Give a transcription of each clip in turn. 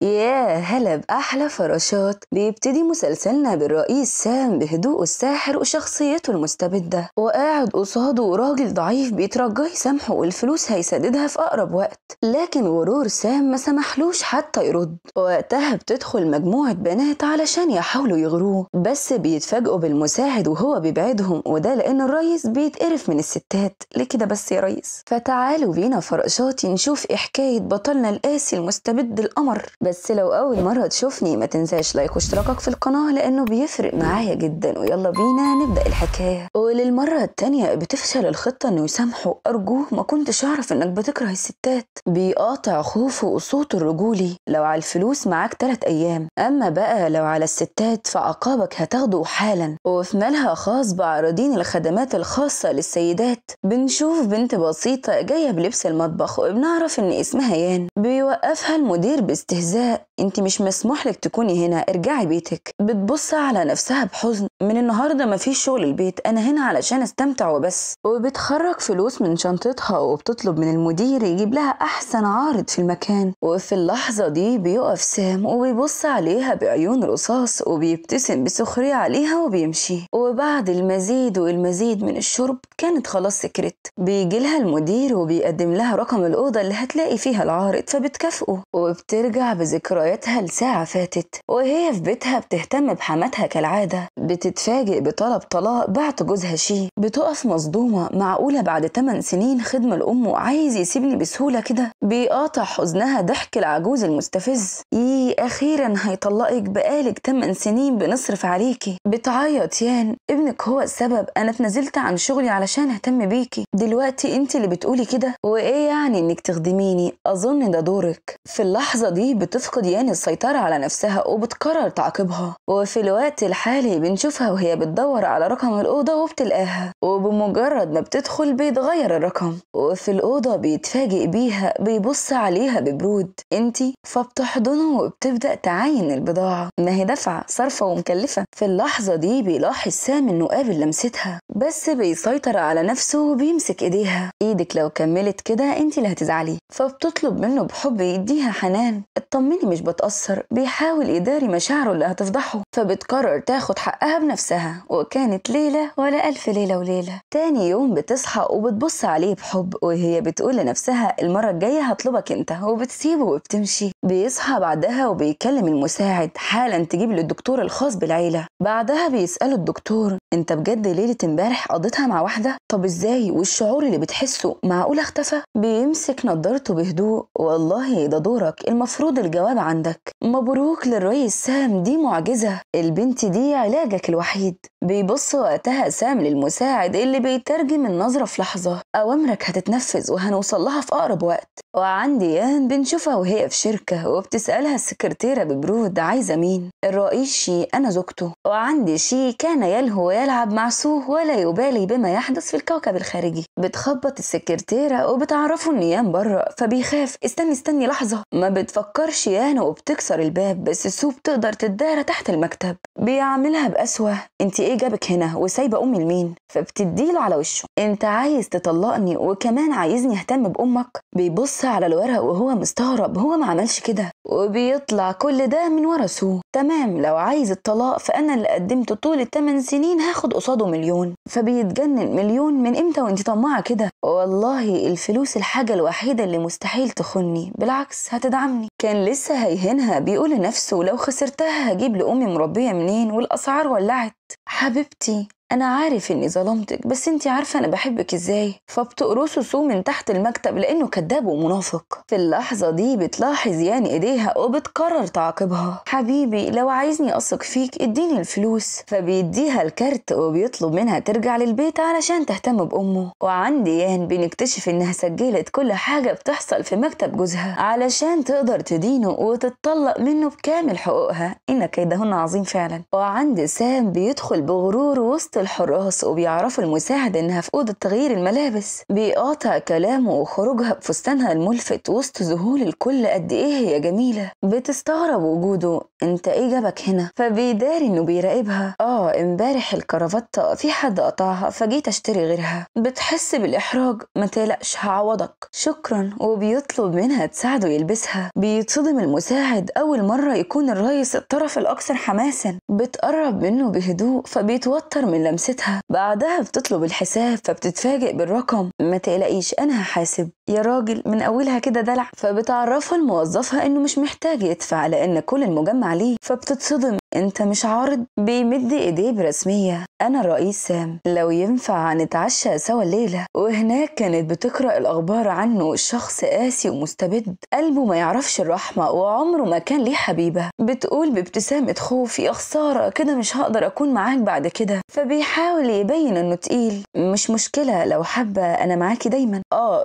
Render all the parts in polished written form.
يا هلا بأحلى فراشات. بيبتدي مسلسلنا بالرئيس سام بهدوءه الساحر وشخصيته المستبدة، وقاعد قصاده راجل ضعيف بيترجاه يسامحه والفلوس هيسددها في أقرب وقت، لكن غرور سام ما سمحلوش حتى يرد. وقتها بتدخل مجموعة بنات علشان يحاولوا يغروه، بس بيتفاجئوا بالمساعد وهو بيبعدهم، وده لأن الرئيس بيتقرف من الستات. ليه كده بس يا ريس؟ فتعالوا بينا فراشاتي نشوف إيه حكاية بطلنا القاسي المستبد القمر. بس لو أول مرة تشوفني ما تنساش like واشتراكك في القناة لأنه بيفرق معايا جدا، ويلا بينا نبدأ الحكاية. وللمرة التانية بتفشل الخطة إنه يسامحه، أرجوه ما كنتش أعرف إنك بتكره الستات. بيقاطع خوفه وصوته الرجولي، لو على الفلوس معاك 3 أيام، أما بقى لو على الستات فعقابك هتاخده حالا. وفي مالها خاص بعارضين الخدمات الخاصة للسيدات بنشوف بنت بسيطة جاية بلبس المطبخ وبنعرف إن اسمها يان. بيوقفها المدير باستهزاء، انت مش مسموح لك تكوني هنا، ارجعي بيتك. بتبص على نفسها بحزن، من النهارده مفيش شغل البيت، انا هنا علشان استمتع وبس. وبتخرج فلوس من شنطتها وبتطلب من المدير يجيب لها احسن عارض في المكان. وفي اللحظة دي بيقف سام وبيبص عليها بعيون رصاص وبيبتسم بسخريه عليها وبيمشي. وبعد المزيد والمزيد من الشرب كانت خلاص سكرت. بيجي لها المدير وبيقدم لها رقم الاوضة اللي هتلاقي فيها العارض، فبتكافئه وبترجع بذكرياتها لساعة فاتت وهي في بيتها بتهتم بحماتها كالعادة. بتتفاجئ بطلب طلاق بعت جوزها شي، بتقف مصدومة، معقولة بعد 8 سنين خدمة لأمه عايز يسيبني بسهولة كده؟ بيقاطع حزنها ضحك العجوز المستفز، يي أخيرا هيطلقك، بقالك 8 سنين بنصرف عليكي. بتعيط يان، ابنك هو السبب، أنا اتنزلت عن شغلي علشان اهتم بيكي، دلوقتي انت اللي بتقولي كده، وإيه يعني انك تخدميني؟ أظن ده دورك. في اللحظة دي بتفقد يان السيطرة على نفسها وبتقرر تعاقبها. وفي الوقت الحالي بنشوفها وهي بتدور على رقم الأوضة وبتلقاها، وبمجرد ما بتدخل بيتغير الرقم. وفي الأوضة بيتفاجئ بيها، بيبص عليها ببرود، انتي؟ فبتحضنه وبتبدأ تعاين البضاعة، ما هي دفعة صرفة ومكلفة. في اللحظة دي بيلاحظ سام انه قابل لمستها، بس بيسيطر على نفسه وبيمسك ايديها، ايدك لو كملت كده انتي اللي هتزعلي. فبتطلب منه بحب يديها حنان، اطمني مش بتأثر. بيحاول يداري مشاعره اللي هتفضحه، فبتقرر تاخد حقها بنفسها. وكانت ليلة ولا ألف ليلة وليلة. تاني يوم بتصحى وبتبص عليه بحب وهي بتقول لنفسها المرة الجاية هطلبك انت، وبتسيبه وبتمشي. بيصحى بعدها وبيكلم المساعد حالا تجيب للدكتور الخاص بالعيلة. بعدها بيسأله الدكتور، انت بجد ليلة امبارح قضيتها مع واحدة؟ طب ازاي؟ والشعور اللي بتحسه معقول اختفى؟ بيمسك نضارته بهدوء، والله ده دورك، المفروض الجواب عندك. مبروك للرئيس سام، دي معجزة، البنت دي علاجك الوحيد. بيبص وقتها سام للمساعد اللي بيترجم النظرة في لحظة، أوامرك هتتنفذ وهنوصل لها في أقرب وقت. وعند يان بنشوفها وهي في شركة وبتسألها السكرتيرة ببرود، عايزة مين؟ الرئيس شي، أنا زوجته. وعند شي كان يلهو ويلعب مع سوه ولا يبالي بما يحدث في الكوكب الخارجي. بتخبط السكرتيرة وبتعرفه إن يان بره، فبيخاف، استني استني لحظة. ما بتفكرش يان وبتكسر الباب، بس سو بتقدر تتدارى تحت المكتب. بيعملها بقسوة، انت ايه جابك هنا وسايبه امي لمين؟ فبتديله على وشه، انت عايز تطلقني وكمان عايزني اهتم بامك؟ بيبص على الورق وهو مستغرب، هو ما عملش كده، وبيطلع كل ده من ورا سو. تمام، لو عايز الطلاق فانا اللي قدمته طول 8 سنين هاخد قصاده مليون. فبيتجنن، مليون من امتى وانت طماعه كده؟ والله الفلوس الحاجة الوحيدة اللي مستحيل تخني، بالعكس هتدعمني. كان لسه هيهنها، بيقول لنفسه لو خسرتها هجيب لامي مربيه منين والاسعار ولعت. حبيبتي انا عارف اني ظلمتك، بس انتي عارفه انا بحبك ازاي. فبتقرصه سو من تحت المكتب لانه كذاب ومنافق. في اللحظة دي بتلاحظ يان ايديها وبتقرر تعاقبها، حبيبي لو عايزني اثق فيك اديني الفلوس. فبيديها الكارت وبيطلب منها ترجع للبيت علشان تهتم بامه. وعند يان بنكتشف انها سجلت كل حاجة بتحصل في مكتب جوزها علشان تقدر تدينه وتتطلق منه بكامل حقوقها، ان كيدهن عظيم فعلا. وعند سام بيدخل بغرور وسط الحراس وبيعرفوا المساعد إنها في أوضة تغيير الملابس. بيقاطع كلامه وخروجها بفستانها الملفت وسط ذهول الكل قد إيه هي جميلة. بتستغرب وجوده، أنت إيه جابك هنا؟ فبيداري إنه بيراقبها. امبارح الكرافتة في حد قطعها فجيت أشتري غيرها. بتحس بالإحراج، ما تقلقش هعوضك، شكرا. وبيطلب منها تساعده يلبسها. بيتصدم المساعد، أول مرة يكون الرئيس الطرف الأكثر حماسا. بتقرب منه بهدوء فبيتوتر من لمستها. بعدها بتطلب الحساب فبتتفاجئ بالرقم. ما تقلقيش أنا هحاسب. يا راجل من أولها كده دلع. فبتعرفه الموظفة إنه مش محتاج يدفع لأن كل المجمع ليه. فبتتصدم، أنت مش عارض؟ بيمد إيديه برسمية، أنا الرئيس سام، لو ينفع نتعشى سوا الليلة. وهناك كانت بتقرأ الأخبار عنه، شخص قاسي ومستبد، قلبه ما يعرفش الرحمة وعمره ما كان ليه حبيبة. بتقول بابتسامة خوف، يا خسارة كده مش هقدر أكون معاك بعد كده. فبيحاول يبين إنه تقيل، مش مشكلة لو حابة أنا معاكي دايما.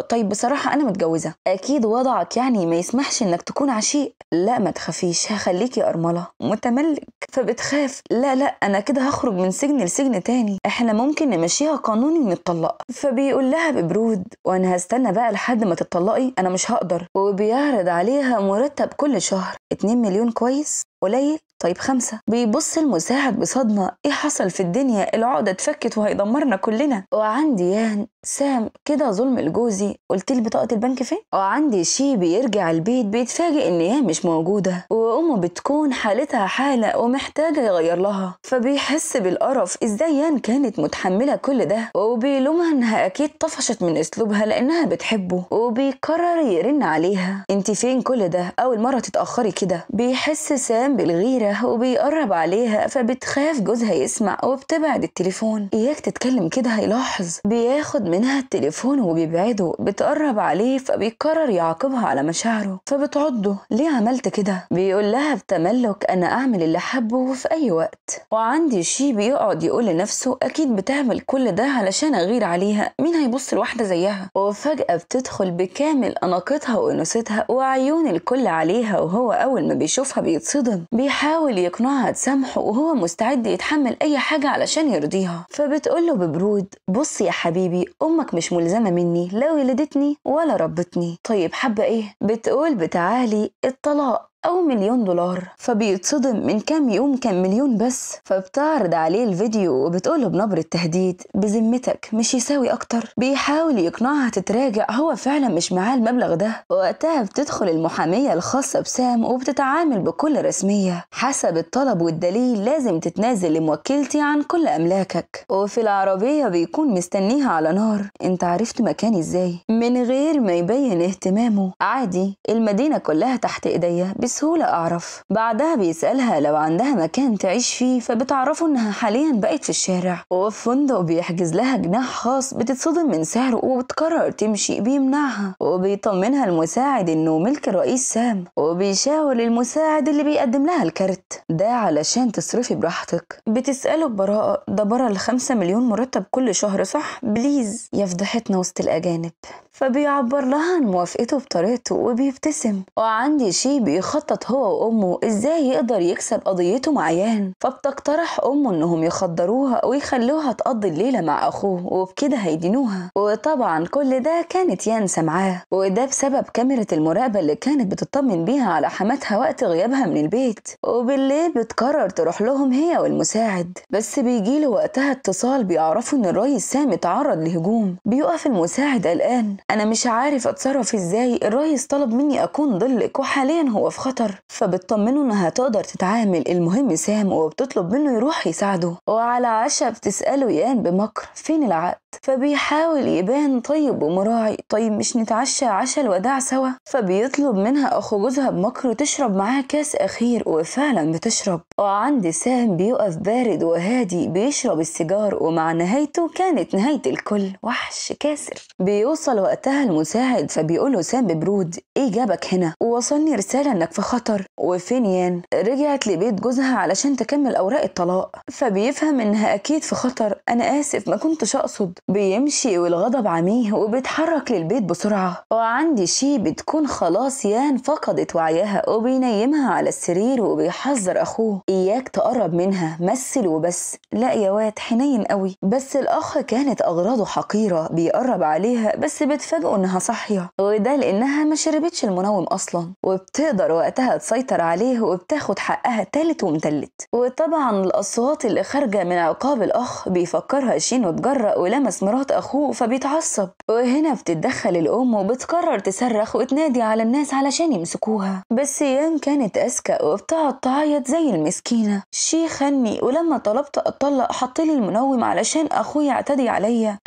طيب بصراحة أنا متجوزة، أكيد وضعك يعني ما يسمحش إنك تكون عشيق. لا ما تخافيش هخليكي أرملة متملك. فبتخاف، لا لا أنا كده هخرج من سجن لسجن تاني، احنا ممكن نمشيها قانوني ونتطلق. فبيقول لها ببرود، وانا هستنى بقى لحد ما تتطلقي، انا مش هقدر. وبيعرض عليها مرتب كل شهر 2 مليون، كويس؟ قليل؟ طيب 5. بيبص المساعد بصدمة، ايه حصل في الدنيا؟ العقدة اتفكت وهيدمرنا كلنا. وعندي يان، سام كده ظلم لجوزي، قلت لي بطاقة البنك فين؟ وعندي شي بيرجع البيت بيتفاجئ ان يان مش موجودة، وامه بتكون حالتها حالة ومحتاجة يغير لها. فبيحس بالقرف، ازاي يان كانت متحملة كل ده؟ وبيلومها انها اكيد طفشت من اسلوبها لانها بتحبه. وبيقرر يرن عليها، انت فين كل ده؟ اول مرة تتأخري كده. بيحس سام بالغيرة وبيقرب عليها، فبتخاف جوزها يسمع وبتبعد التليفون. اياك تتكلم كده هيلاحظ. بياخد منها التليفون وبيبعده. بتقرب عليه فبيقرر يعاقبها على مشاعره، فبتعضه، ليه عملت كده؟ بيقول لها بتملك، انا اعمل اللي حبه في اي وقت. وعندي شي بيقعد يقول لنفسه، اكيد بتعمل كل ده علشان اغير عليها، مين هيبص لواحدة زيها؟ وفجأة بتدخل بكامل اناقتها وانوثتها وعيون الكل عليها، وهو اول ما بيشوفها بيتصدم. بيحاول يقنعها تسامحه وهو مستعد يتحمل اي حاجة علشان يرضيها. فبتقوله ببرود، بص يا حبيبي امك مش ملزمة مني، لا ولدتني ولا ربتني. طيب حابة ايه؟ بتقول بتعالي، الطلاق أو $1,000,000. فبيتصدم، من كام يوم كان 1,000,000 بس. فبتعرض عليه الفيديو وبتقوله بنبرة تهديد، بذمتك مش يساوي أكتر؟ بيحاول يقنعها تتراجع، هو فعلا مش معاه المبلغ ده. وقتها بتدخل المحامية الخاصة بسام وبتتعامل بكل رسمية، حسب الطلب والدليل لازم تتنازل لموكلتي عن كل أملاكك. وفي العربية بيكون مستنيها على نار، انت عرفت مكاني ازاي؟ من غير ما يبين اهتمامه، عادي المدينة كلها تحت ايديا بسهولة أعرف. بعدها بيسألها لو عندها مكان تعيش فيه، فبتعرفه إنها حاليا بقت في الشارع. وفي فندق بيحجز لها جناح خاص، بتتصدم من سعره وبتقرر تمشي. بيمنعها وبيطمنها المساعد إنه ملك الرئيس سام، وبيشاور المساعد اللي بيقدم لها الكارت ده علشان تصرفي براحتك. بتسأله ببراءة، ده بره ال5 مليون مرتب كل شهر صح؟ please يا فضحتنا وسط الأجانب. فبيعبر لها عن موافقته بطريقته وبيبتسم. وعندي شي بيخطط هو وأمه إزاي يقدر يكسب قضيته مع يان، فبتقترح أمه إنهم يخدروها ويخلوها تقضي الليلة مع أخوه وبكده هيدينوها. وطبعا كل ده كانت يان سامعاه، وده بسبب كاميرا المراقبة اللي كانت بتطمن بيها على حماتها وقت غيابها من البيت. وبالليل بتقرر تروح لهم هي والمساعد، بس بيجيله وقتها اتصال بيعرفوا إن الرئيس سام اتعرض لهجوم. بيقف المساعد قلقان، أنا مش عارف أتصرف إزاي، الرئيس طلب مني أكون ظلك وحاليا هو في خطر. فبتطمنه إنها تقدر تتعامل، المهم سام، وبتطلب منه يروح يساعده. وعلى عشا بتسأله يان بمكر، فين العقد؟ فبيحاول يبان طيب ومراعي، طيب مش نتعشى عشا الوداع سوا؟ فبيطلب منها أخو جوزها بمكر تشرب معاه كاس أخير، وفعلا بتشرب. وعند سام بيقف بارد وهادي بيشرب السيجار، ومع نهايته كانت نهاية الكل، وحش كاسر. بيوصل وقتها المساعد فبيقوله سام ببرود، ايه جابك هنا؟ ووصلني رسالة انك في في خطر. وفين يان؟ رجعت لبيت جوزها علشان تكمل أوراق الطلاق، فبيفهم إنها أكيد في خطر. أنا آسف ما كنتش أقصد. بيمشي والغضب عمية وبيتحرك للبيت بسرعة. وعند شي بتكون خلاص يان فقدت وعيها، وبينيمها على السرير وبيحذر أخوه إياك تقرب منها، مثل وبس. لا يا واد حنين قوي. بس الأخ كانت أغراضه حقيرة، بيقرب عليها بس بتفاجئه إنها صاحية، وده لأنها ما شربتش المنوم أصلا، وبتقدر وقتها تسيطر عليه وبتاخد حقها تالت ومتلت. وطبعا الأصوات اللي خارجة من عقاب الأخ بيفكرها شين وتجرأ ولمس مرات أخوه فبيتعصب. وهنا بتتدخل الأم وبتقرر تصرخ وتنادي على الناس علشان يمسكوها، بس يان كانت أذكى وبتقعد تعيط زي المسكينة. شي خني، ولما طلبت أتطلق حطلي المنوم علشان أخوي يعتدي عليا،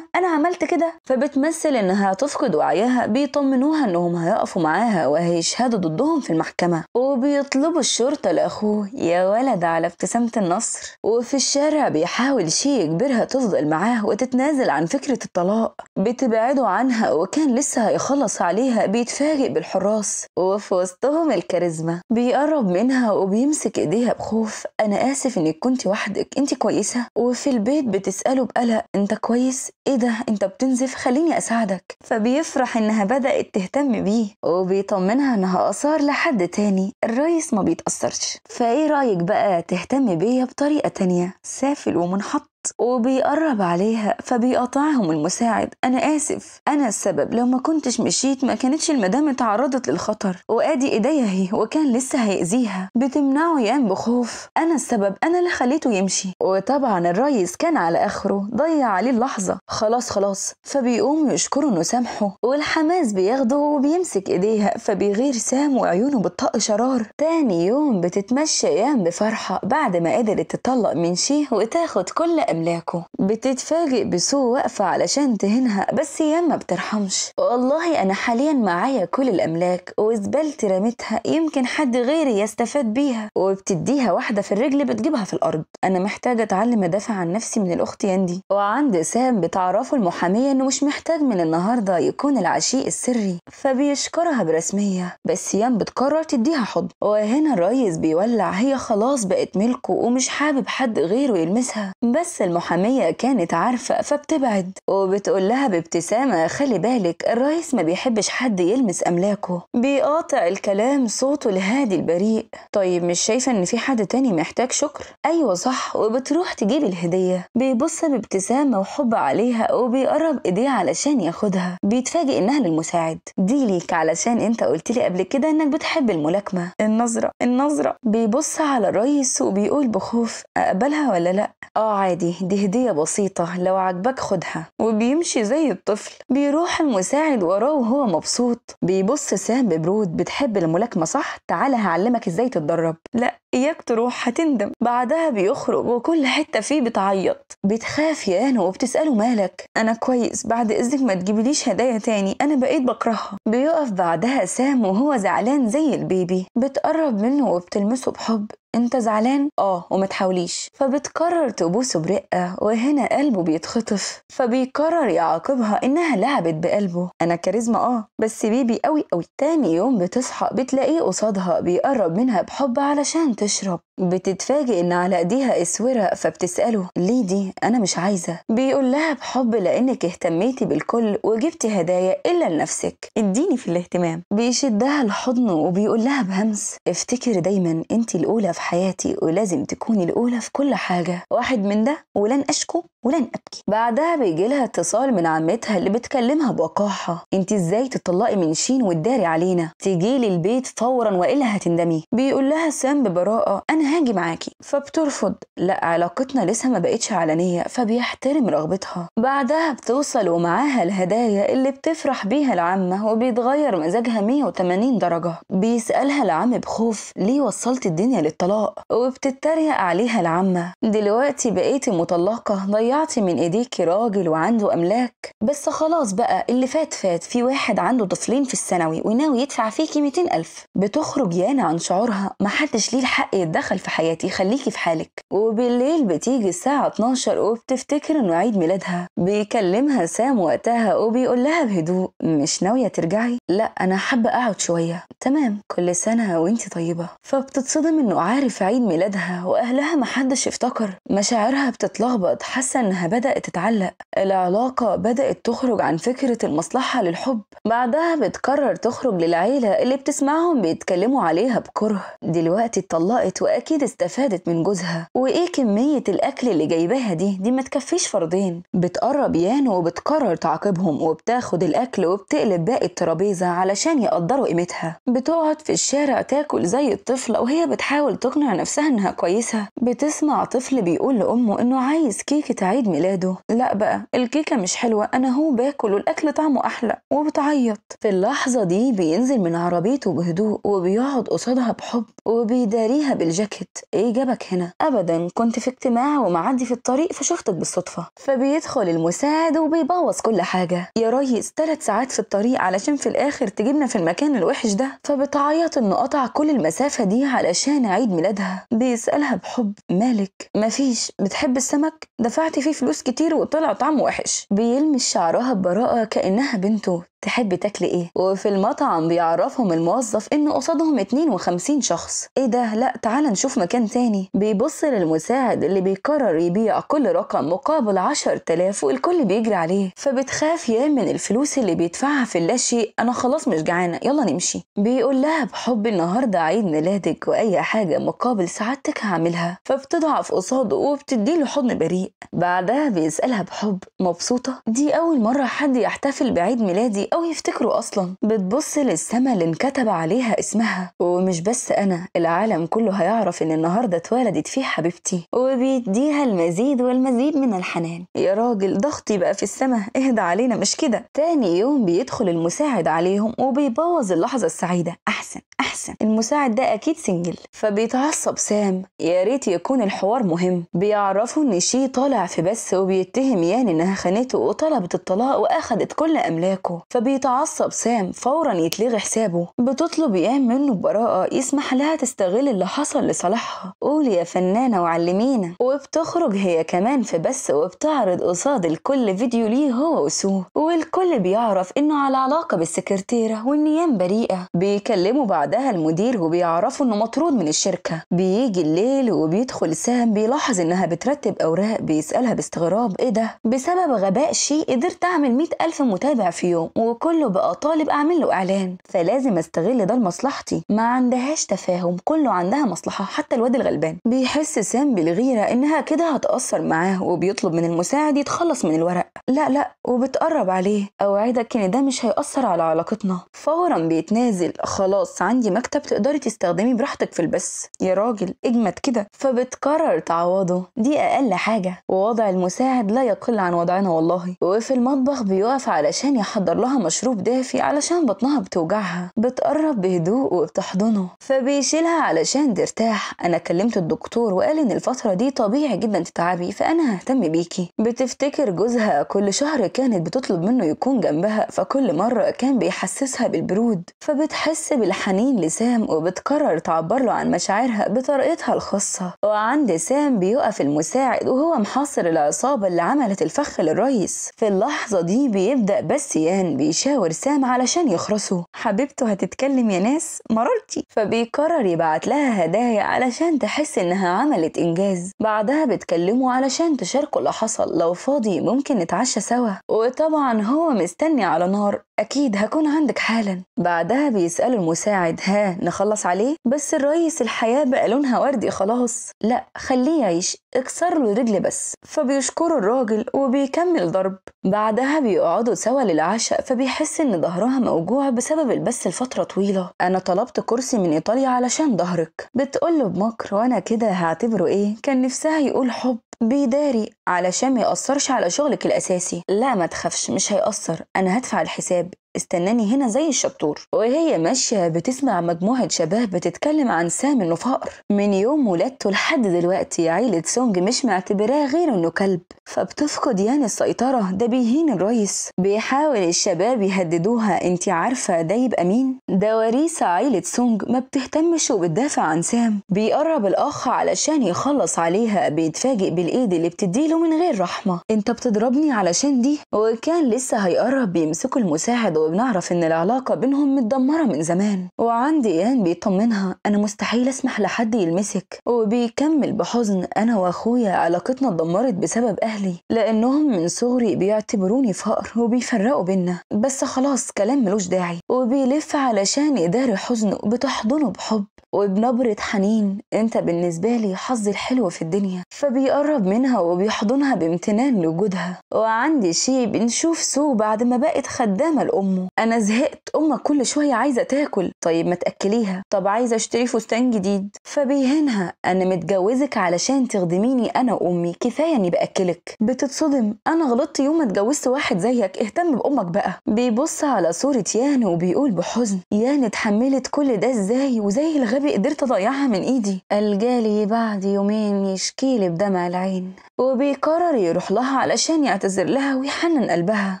أنا عملت كده. فبتمثل إنها تفقد وعيها، بيطمنوها إنهم هيقفوا معاها وهيشهدوا ضدهم في المحكمة، وبيطلبوا الشرطة لأخوه. يا ولد على ابتسامة النصر. وفي الشارع بيحاول شي يجبرها تفضل معاه وتتنازل عن فكرة الطلاق، بتبعده عنها وكان لسه هيخلص عليها بيتفاجئ بالحراس وفي وسطهم الكاريزما. بيقرب منها وبيمسك ايديها بخوف، انا اسف انك كنت وحدك، انت كويسة؟ وفي البيت بتسأله بقلق، انت كويس؟ ايه ده انت بتنزف، خليني اساعدك. فبيفرح انها بدأت تهتم بيه وبيطمنها انها اثار لحد تاني، الريس ما بيتأثرش. فايه رأيك بقى تهتم بيا بطريقة تانية؟ سافل ومنحط. وبيقرب عليها فبيقاطعهم المساعد، انا اسف انا السبب، لو ما كنتش مشيت ما كانتش المدام اتعرضت للخطر، وادي ايديا اهي وكان لسه هيأذيها. بتمنعه يان بخوف، انا السبب، انا اللي خليته يمشي. وطبعا الريس كان على اخره، ضيع عليه اللحظة، خلاص خلاص. فبيقوم يشكره انه سامحه، والحماس بياخده وبيمسك ايديها، فبيغير سام وعيونه بتطق شرار. تاني يوم بتتمشى يان بفرحة بعد ما قدرت تطلق من شيه وتاخد كل أملاكه. بتتفاجئ بسو واقفة علشان تهينها، بس يان ما بترحمش. والله أنا حاليا معايا كل الأملاك وزبالتي رمتها، يمكن حد غيري يستفاد بيها. وبتديها واحدة في الرجل بتجيبها في الأرض. أنا محتاجة أتعلم أدافع عن نفسي من الأخت ياندي. وعند سام بتعرفه المحامية إنه مش محتاج من النهاردة يكون العشيق السري، فبيشكرها برسمية، بس يان بتقرر تديها حضن. وهنا الريس بيولع، هي خلاص بقت ملكه ومش حابب حد غيره يلمسها. بس المحامية كانت عارفة فبتبعد وبتقول لها بابتسامة، خلي بالك الرئيس ما بيحبش حد يلمس أملاكه. بيقاطع الكلام صوته الهادي البريء، طيب مش شايفة إن في حد تاني محتاج شكر؟ أيوة صح. وبتروح تجيب الهدية. بيبص بابتسامة وحب عليها وبيقرب إيديه علشان ياخدها. بيتفاجئ إنها للمساعد، دي ليك علشان أنت قلت لي قبل كده إنك بتحب الملاكمة. النظرة النظرة. بيبص على الرئيس وبيقول بخوف، أقبلها ولا لأ؟ آه عادي، دي هدية بسيطة، لو عجبك خدها. وبيمشي زي الطفل. بيروح المساعد وراه وهو مبسوط. بيبص سام ببرود، بتحب الملاكمة صح؟ تعالى هعلمك ازاي تتدرب. لا اياك تروح هتندم. بعدها بيخرج وكل حتة فيه بتعيط. بتخاف يان وبتسأله مالك؟ انا كويس، بعد اذنك ما تجيبليش هدايا تاني، انا بقيت بكرهها. بيقف بعدها سام وهو زعلان زي البيبي. بتقرب منه وبتلمسه بحب، انت زعلان؟ اه وما تحاوليش. فبتقرر تبوسه برقة، وهنا قلبه بيتخطف، فبيقرر يعاقبها انها لعبت بقلبه. انا كاريزما اه بس بيبي قوي قوي. تاني يوم بتصحى بتلاقيه قصادها، بيقرب منها بحب علشان تشرب. بتتفاجئ ان على ايديها اسورة، فبتسأله ليه دي؟ انا مش عايزة. بيقول لها بحب، لانك اهتميتي بالكل وجبتي هدايا الا لنفسك، اديني في الاهتمام. بيشدها لحضنه وبيقول لها بهمس، افتكري دايما انت الاولى في حياتي ولازم تكوني الاولى في كل حاجة، واحد من ده ولن اشكو ولن ابكي. بعدها بيجي لها اتصال من عمتها اللي بتكلمها بوقاحه، انت ازاي تطلقي من شين وتداري علينا؟ تيجي لي البيت فورا والا هتندمي. بيقول لها سام ببراءه، انا هاجي معاكي. فبترفض، لا علاقتنا لسه ما بقتش علنية، فبيحترم رغبتها. بعدها بتوصل ومعاها الهدايا اللي بتفرح بيها العمه، وبيتغير مزاجها 180 درجه. بيسالها العم بخوف، ليه وصلت الدنيا للطلاق؟ وبتتريق عليها العمه، دلوقتي بقيتي مطلقه، ضيعتي من ايديكي راجل وعنده املاك، بس خلاص بقى اللي فات فات، في واحد عنده طفلين في الثانوي وناوي يدفع فيكي 200,000. بتخرج يانا عن شعورها، محدش ليه الحق حق يتدخل في حياتي، خليكي في حالك. وبالليل بتيجي الساعة 12 وبتفتكر انه عيد ميلادها. بيكلمها سام وقتها وبيقول لها بهدوء مش ناوية ترجعي؟ لا انا حابة اقعد شوية. تمام، كل سنة وانتي طيبة. فبتتصدم انه عارف عيد ميلادها واهلها محدش افتكر. مشاعرها بتتلخبط، حاسة انها بدأت تتعلق، العلاقة بدأت تخرج عن فكرة المصلحة للحب. بعدها بتقرر تخرج للعيلة اللي بتسمعهم بيتكلموا عليها بكره. دلوقتي اتطلقت واكيد استفادت من جوزها، وايه كمية الاكل اللي جايباها دي ما تكفيش فردين. بتقرب يانو وبتقرر تعاقبهم وبتاخد الاكل وبتقلب باقي الترابيزة علشان يقدروا قيمتها. بتقعد في الشارع تاكل زي الطفلة وهي بتحاول تقنع نفسها انها كويسة. بتسمع طفل بيقول لامه انه عايز كيكة عيد ميلاده. لا بقى الكيكة مش حلوة، انا هو باكل والاكل طعمه احلى، وبتعيط. في اللحظة دي بينزل من عربيته بهدوء وبيقعد قصادها بحب وبيداريها بالجاكيت. ايه جابك هنا؟ ابدا كنت في اجتماع ومعدي في الطريق فشفتك بالصدفة. فبيدخل المساعد وبيبوظ كل حاجة. يا ريس 3 ساعات في الطريق علشان في الاخر تجيبنا في المكان الوحش ده. فبتعيط انه قطع كل المسافة دي علشان عيد ميلادها. بيسألها بحب مالك؟ مفيش. بتحب السمك؟ دفعت فيه فلوس كتير وطلع طعمه وحش. بيلمس شعرها ببراءة كأنها بنته. تحب تاكلي ايه؟ وفي المطعم بيعرفهم الموظف انه قصادهم 52 شخص. ايه ده؟ لا تعال نشوف مكان تاني. بيبص للمساعد اللي بيقرر يبيع كل رقم مقابل 10,000 والكل بيجري عليه. فبتخاف يا من الفلوس اللي بيدفعها في اللاشيء. انا خلاص مش جعانة، يلا نمشي. بيقول لها بحب النهارده عيد ميلادك واي حاجة مقابل سعادتك هعملها. فبتضعف قصاده وبتديله حضن بريء. بعدها بيسألها بحب مبسوطة؟ دي اول مرة حد يحتفل بعيد ميلادي او يفتكروا اصلا. بتبص للسما اللي انكتب عليها اسمها، ومش بس انا، العالم كله هيعرف ان النهارده اتولدت فيه حبيبتي. وبيديها المزيد والمزيد من الحنان. يا راجل ضغطي بقى في السما، اهدى علينا مش كده. تاني يوم بيدخل المساعد عليهم وبيبوظ اللحظة السعيدة. احسن احسن، المساعد ده اكيد single. فبيتعصب سام، يا ريت يكون الحوار مهم. بيعرفوا ان شي طالع في بس وبيتهم يان انها خانته وطلبت الطلاق واخدت كل املاكه. فبيتعصب سام، فورا يتلغي حسابه. بتطلب يان منه ببراءة يسمح لها تستغل اللي حصل لصالحها. قولي يا فنانة وعلمينا. وبتخرج هي كمان في بس وبتعرض قصاد الكل فيديو ليه هو وسو، والكل بيعرف انه على علاقة بالسكرتيرة وان يان بريئة. بيكلموا بعدها المدير وبيعرفوا انه مطرود من الشركة. بيجي الليل وبيدخل سام، بيلاحظ انها بترتب اوراق. بيسألها باستغراب ايه ده؟ بسبب غباء شي قدرت اعمل 100,000 متابع في يوم وكله بقى طالب اعمل له اعلان، فلازم استغل ده لمصلحتي. ما عندهاش تفاهم، كله عندها مصلحة حتى الواد الغلبان. بيحس سام بالغيرة انها كده هتأثر معاه وبيطلب من المساعد يتخلص من الورق. لا لا، وبتقرب عليه، اوعدك ان ده مش هيأثر على علاقتنا. فورا بيتنازل، خلاص عندي مكتب تقدري تستخدمي براحتك في البث. يا راجل اجمد كده. فبتقرر تعوضه، دي اقل حاجة، ووضع المساعد لا يقل عن وضعنا والله. وفي المطبخ بيقف علشان يحضر لها مشروب دافي علشان بطنها بتوجعها. بتقرب بهدوء وبتحضنه، فبيشيلها علشان ترتاح. انا كلمت الدكتور وقال ان الفترة دي طبيعي جدا تتعبي، فانا ههتم بيكي. بتفتكر جوزها كل شهر كانت بتطلب منه يكون جنبها، فكل مرة كان بيحسسها بالبرود. فبتحس بالحنين لسام وبتقرر تعبر له عن مشاعرها بطريقتها الخاصة. وعند سام بيقف المساعد وهو محاصر العصابة اللي عملت الفخ للريس. في اللحظة دي بيبدأ بس يان بيشاور سام علشان يخرسه. حبيبته هتتكلم يا ناس، مرارتي. فبيقرر يبعت لها هدايا علشان تحس انها عملت انجاز. بعدها بتكلمه علشان تشاركه اللي حصل، لو فاضي ممكن نتعشى سوا. وطبعا هو مستني على نار، اكيد هكون عندك حالا. بعدها بيسأله المساعد ها نخلص عليه؟ بس الريس الحياة بقى لونها وردي خلاص، لا خليه يعيش، اكسر له رجل بس. فبيشكره الراجل وبيكمل ضرب. بعدها بيقعدوا سوا للعشاء، فبيحس ان ظهرها موجوع بسبب البث لفترة طويلة. انا طلبت كرسي من ايطاليا علشان ظهرك. بتقوله بمكر وانا كده هعتبره ايه؟ كان نفسها يقول حب. بيداري علشان ما يأثرش على شغلك الأساسي. لا ما تخافش مش هيأثر، أنا هدفع الحساب. استناني هنا زي الشطور. وهي ماشية بتسمع مجموعة شباب بتتكلم عن سام انه فقر من يوم ولادته لحد دلوقتي، عيلة سونج مش معتبراه غير انه كلب. فبتفقد يان السيطرة، ده بيهين الرئيس. بيحاول الشباب يهددوها، انت عارفة ده يبقى مين؟ ده وريث عيلة سونج، ما بتهتمش وبتدافع عن سام. بيقرب الأخ علشان يخلص عليها، بيتفاجئ بالإيد اللي بتديله من غير رحمة، انت بتضربني علشان دي؟ وكان لسه هيقرب بيمسكوا المساعد، وبنعرف ان العلاقة بينهم متدمرة من زمان. وعند يان بيطمنها، انا مستحيل اسمح لحد يلمسك. وبيكمل بحزن، انا واخويا علاقتنا اتدمرت بسبب اهلي، لانهم من صغري بيعتبروني فقر وبيفرقوا بينا، بس خلاص كلام ملوش داعي. وبيلف علشان يداري حزنه، بتحضنه بحب وبنبرة حنين، انت بالنسبة لي حظي الحلو في الدنيا. فبيقرب منها وبيحضنها بامتنان لوجودها. وعندي شي بنشوف سو بعد ما بقت خدامة لأمه، انا زهقت، امك كل شوية عايزة تاكل، طيب ما تأكليها، طب عايزة اشتري فستان جديد. فبيهنها، انا متجوزك علشان تخدميني انا وامي، كفاية اني بأكلك. بتتصدم، انا غلطت يوم ما اتجوزت واحد زيك، اهتم بأمك بقى. بيبص على صورة يان وبيقول بحزن، يان اتحملت كل ده ازاي، وزي الغبي قدرت اضيعها من ايدي. الجالي بعد يومين يشكيلي بدمع العين. وبيقرر يروح لها علشان يعتذر لها ويحنن قلبها.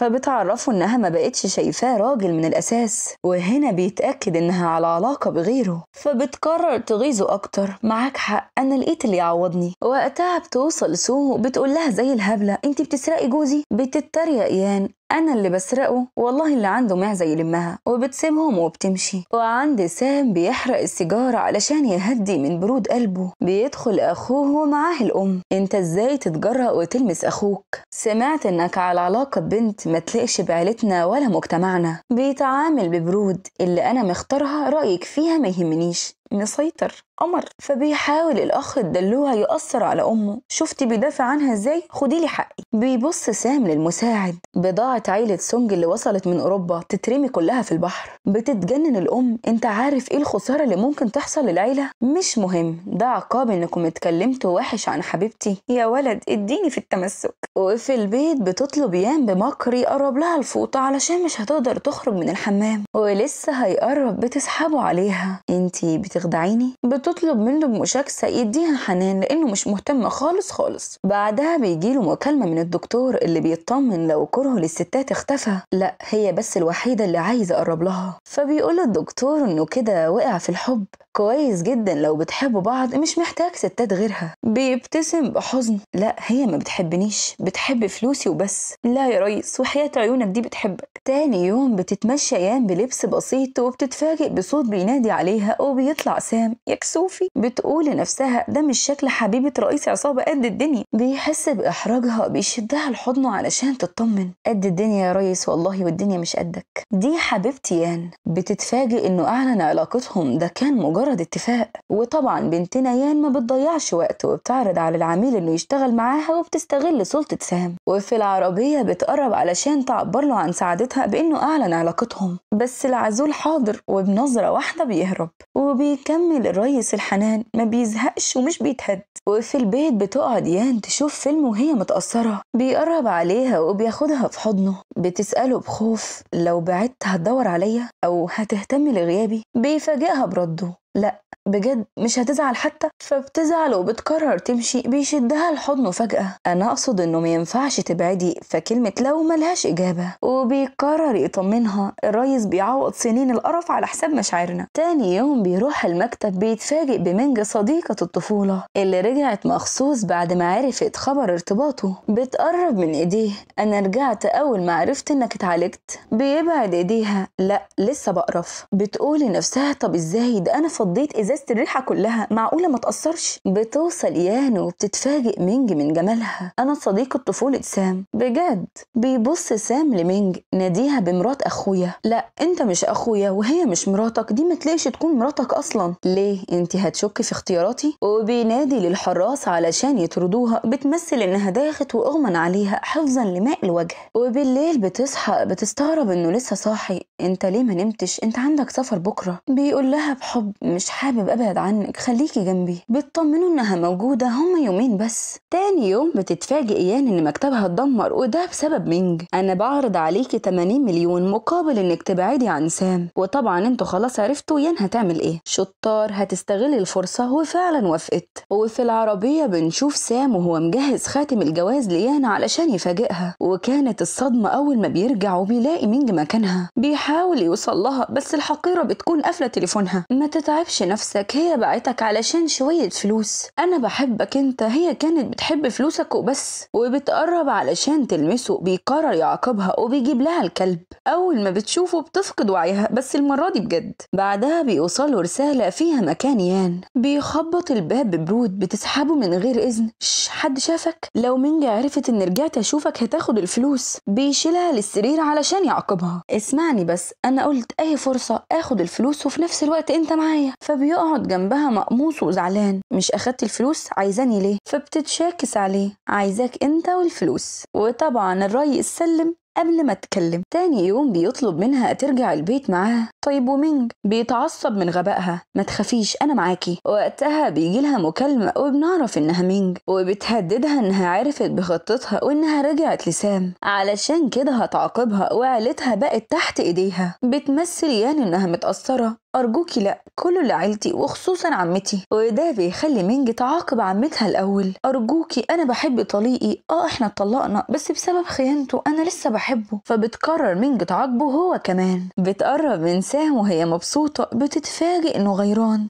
فبتعرفه انها ما بقتش شايفاه راجل من الاساس، وهنا بيتاكد انها على علاقه بغيره. فبتقرر تغيظه اكتر، معاك حق، انا لقيت اللي يعوضني. وقتها بتوصل سو بتقول لها زي الهبله، انت بتسرقي جوزي؟ بتتريق يان، انا اللي بسرقه والله، اللي عنده معزه يلمها. وبتسيبهم وبتمشي. وعند سام بيحرق السيجاره علشان يهدي من برود قلبه. بيدخل اخوه ومعاه الام، انت ازاي تتجرأ وتلمس اخوك؟ سمعت انك على علاقه ببنت ما تليقش بعيلتنا ولا مجتمعنا. بيتعامل ببرود، اللي انا مختارها رايك فيها ما يهمنيش، مسيطر قمر. فبيحاول الاخ الدلوع يأثر على امه، شفتي بيدافع عنها ازاي، خدي لي حقي. بيبص سام للمساعد، بضاعة عيلة سونج اللي وصلت من اوروبا تترمي كلها في البحر. بتتجنن الام، انت عارف ايه الخسارة اللي ممكن تحصل للعيلة؟ مش مهم، ده عقاب انكم اتكلمتوا وحش عن حبيبتي، يا ولد اديني في التمسك. وفي البيت بتطلب يان بمكر يقرب لها الفوطة علشان مش هتقدر تخرج من الحمام، ولسه هيقرب بتسحبه عليها، انتي بتخدعيني؟ بتطلب منه بمشاكسة يديها حنان لأنه مش مهتم خالص خالص. بعدها بيجيله مكالمة من الدكتور اللي بيطمن لو كرهه للستات اختفى، لا هي بس الوحيدة اللي عايزة أقرب لها. فبيقول الدكتور إنه كده وقع في الحب، كويس جدا لو بتحبوا بعض مش محتاج ستات غيرها. بيبتسم بحزن، لا هي ما بتحبنيش، بتحب فلوسي وبس. لا يا ريس وحياة عيونك دي بتحبك. تاني يوم بتتمشى يان بلبس بسيط وبتتفاجئ بصوت بينادي عليها، وبيطلع سام. يا كسوفي، بتقول لنفسها ده مش شكل حبيبة رئيس عصابة قد الدنيا. بيحس بإحراجها، بيشدها لحضنه علشان تطمن، قد الدنيا يا ريس والله والدنيا مش قدك، دي حبيبتي يان. بتتفاجئ انه اعلن علاقتهم، ده كان مجرد اتفاق. وطبعا بنتنا يان ما بتضيعش وقت وبتعرض على العميل انه يشتغل معاها، وبتستغل سلطة سام. وفي العربية بتقرب علشان تعبر له عن سعادتها بانه اعلن علاقتهم، بس العزول حاضر وبنظرة واحدة بيهرب. وبيكمل الريس الحنان، ما بيزهقش ومش بيتهد. وفي البيت بتقعد يان تشوف فيلم وهي متأثرة، بيقرب عليها وبياخدها في حضنه. بتسأله بخوف، لو بعدت هتدور عليا أو هتهتم لغيابي؟ بيفاجئها برده، لا بجد مش هتزعل حتى؟ فبتزعل وبتقرر تمشي. بيشدها لحضنه فجأة، أنا أقصد إنه ما ينفعش تبعدي، فكلمة لو ملهاش إجابة. وبيقرر يطمنها، الريس بيعوض سنين القرف على حساب مشاعرنا. تاني يوم بيروح المكتب، بيتفاجئ بمنج صديقة الطفولة اللي رجعت مخصوص بعد ما عرفت خبر ارتباطه. بتقرب من إيديه، أنا رجعت أول ما عرفت إنك اتعالجت. بيبعد إيديها، لا لسه بقرف. بتقول لنفسها طب إزاي ده، أنا فضيت إزازة الريحة كلها، معقولة ما تأثرش؟ بتوصل يان وبتتفاجئ مينج من جمالها، أنا صديقة طفولة سام بجد. بيبص سام لمينج، ناديها بمرات أخويا. لا أنت مش أخويا وهي مش مراتك، دي ما تلاقيش تكون مراتك أصلا، ليه أنت هتشك في اختياراتي؟ وبينادي للحراس علشان يطردوها، بتمثل إنها داخت وأغمى عليها حفظا لماء الوجه. وبالليل بتصحى، بتستغرب إنه لسه صاحي، أنت ليه ما نمتش؟ أنت عندك سفر بكرة. بيقول لها بحب، مش حابب ابعد عنك، خليكي جنبي. بتطمنه انها موجودة، هما يومين بس. تاني يوم بتتفاجئ يان ان مكتبها اتدمر، وده بسبب مينج. انا بعرض عليكي 80 مليون مقابل انك تبعدي عن سام. وطبعا انتوا خلاص عرفتوا يان هتعمل ايه، شطار هتستغل الفرصة، وفعلا وافقت. وفي العربية بنشوف سام وهو مجهز خاتم الجواز ليان علشان يفاجئها، وكانت الصدمة اول ما بيرجع وبيلاقي مينج مكانها. بيحاول يوصل لها بس الحقيرة بتكون قافلة تليفونها. ما تتعبش نفسك، هي بعتك علشان شوية فلوس، انا بحبك انت، هي كانت بتحب فلوسك وبس. وبتقرب علشان تلمسه، بيقرر يعاقبها وبيجيب لها الكلب. اول ما بتشوفه بتفقد وعيها، بس المرة دي بجد. بعدها بيوصله رسالة فيها مكان يان. بيخبط الباب ببرود، بتسحبه من غير اذن. حد شافك؟ لو مينج عرفت ان رجعت اشوفك هتاخد الفلوس. بيشيلها للسرير علشان يعاقبها. اسمعني بس، انا قلت اي فرصة اخد الفلوس وفي نفس الوقت انت معايا. فبيقعد جنبها مقموص وزعلان، مش اخدت الفلوس عايزاني ليه؟ فبتتشاكس عليه، عايزاك انت والفلوس. وطبعا الريس سلم قبل ما تكلم. تاني يوم بيطلب منها ترجع البيت معاه. طيب ومينج؟ بيتعصب من غبائها، ما تخافيش انا معاكي. وقتها بيجي لها مكالمة وبنعرف انها مينج، وبتهددها انها عرفت بخطتها وانها رجعت لسام، علشان كده هتعاقبها وعيلتها بقت تحت ايديها. بتمثل يان انها متأثرة، أرجوكي لأ، كله لعيلتي وخصوصا عمتي. وده بيخلي مينج تعاقب عمتها الأول. أرجوكي أنا بحب طليقي، إحنا اتطلقنا بس بسبب خيانته أنا لسه بحبه. فبتقرر مينج تعاقبه هو كمان. بتقرب من سام وهي مبسوطة، بتتفاجئ إنه غيران،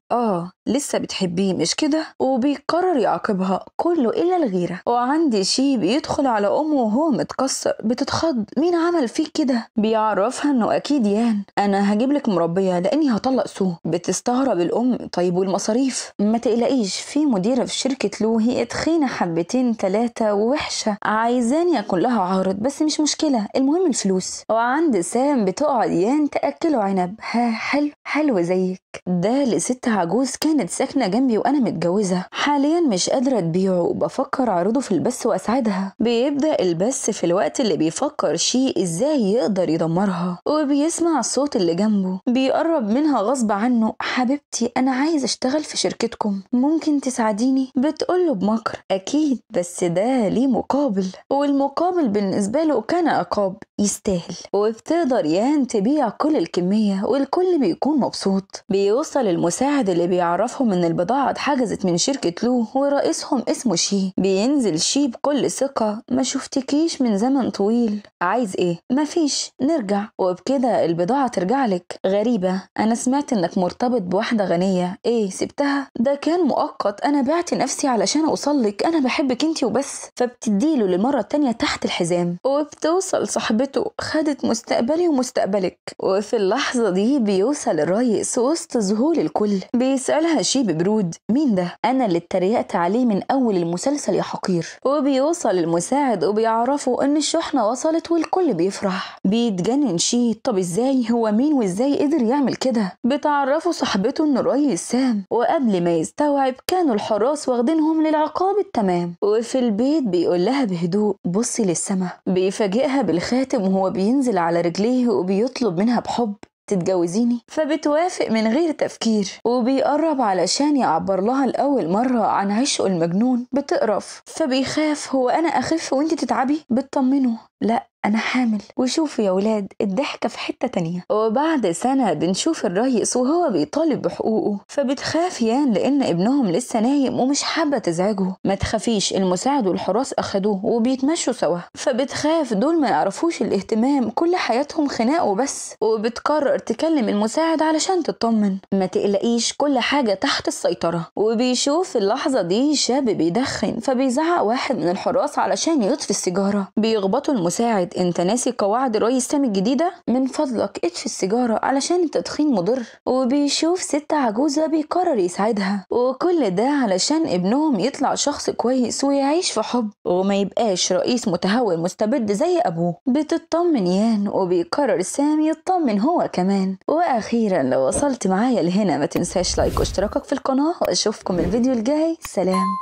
لسه بتحبيه مش كده؟ وبيقرر يعاقبها، كله إلا الغيرة. وعند شي بيدخل على أمه وهو متكسر، بتتخض، مين عمل فيك كده؟ بيعرفها إنه أكيد يان. أنا هجيب لك مربية لأني هطلق سو. بتستغرب الأم، طيب والمصاريف؟ ما تقلقيش، في مديرة في شركة لو، هي تخينة حبتين 3 ووحشة، عايزاني أكون لها عارض بس مش مشكلة، المهم الفلوس. وعند سام بتقعد يان تأكله عنب، ها حلو حلو زيك. ده لست عجوز كانت ساكنة جنبي وأنا متجوزة، حاليا مش قادرة تبيعه وبفكر أعرضه في البث وأساعدها. بيبدأ البث في الوقت اللي بيفكر شيء إزاي يقدر يدمرها، وبيسمع الصوت اللي جنبه، بيقرب منها غصب عنه، حبيبتي أنا عايز أشتغل في شركتكم، ممكن تساعديني؟ بتقوله بمكر، أكيد بس ده ليه مقابل، والمقابل بالنسبة له كان عقاب يستاهل. وبتقدر يان تبيع كل الكمية والكل بيكون مبسوط. بيوصل المساعد اللي بيعرفهم ان البضاعة اتحجزت من شركة لو ورئيسهم اسمه شي. بينزل شي بكل ثقة، ما شفتكيش من زمن طويل، عايز ايه؟ مفيش، نرجع وبكده البضاعة ترجع لك. غريبة، انا سمعت انك مرتبط بواحدة غنية، ايه سبتها؟ ده كان مؤقت، انا بعت نفسي علشان اوصلك، انا بحبك انتي وبس. فبتديله للمرة التانية تحت الحزام، وبتوصل صاحبته، خدت مستقبلي ومستقبلك. وفي اللحظة دي بيوصل الريس وسط ذهول الكل. بيسألها شي ببرود، مين ده؟ أنا اللي اتريقت عليه من أول المسلسل يا حقير. وبيوصل المساعد وبيعرفوا إن الشحنة وصلت والكل بيفرح. بيتجنن شي، طب إزاي؟ هو مين وإزاي قدر يعمل كده؟ بتعرفوا صاحبته إنه الريس سام، وقبل ما يستوعب كانوا الحراس واخدينهم للعقاب التمام. وفي البيت بيقول لها بهدوء، بصي للسما. بيفاجئها بالخاتم وهو بينزل على رجليه وبيطلب منها بحب، تتجوزيني؟ فبتوافق من غير تفكير. وبيقرب علشان يعبر لها لأول مرة عن عشقه المجنون، بتقرف، فبيخاف، هو أنا أخف وانت تتعبي؟ بتطمنه، لا أنا حامل. وشوفوا يا ولاد الضحكة في حتة تانية. وبعد سنة بنشوف الريس وهو بيطالب بحقوقه، فبتخاف يان لأن ابنهم لسه نايم ومش حابة تزعجه. ما تخافيش، المساعد والحراس أخدوه وبيتمشوا سوا. فبتخاف، دول ما يعرفوش الاهتمام، كل حياتهم خناق وبس. وبتقرر تكلم المساعد علشان تطمن، ما تقلقيش كل حاجة تحت السيطرة. وبيشوف اللحظة دي شاب بيدخن، فبيزعق واحد من الحراس علشان يطفي السيجارة. بيخبطوا المساعد، انت ناسي قواعد الريس سامي الجديدة؟ من فضلك اطفي السيجارة علشان التدخين مضر. وبيشوف ست عجوزة بيقرر يساعدها، وكل ده علشان ابنهم يطلع شخص كويس ويعيش في حب وما يبقاش رئيس متهور مستبد زي ابوه. بتطمن يان، وبيقرر سامي يطمن هو كمان. واخيرا لو وصلت معايا لهنا ما تنساش like واشتراكك في القناة، واشوفكم الفيديو الجاي. سلام.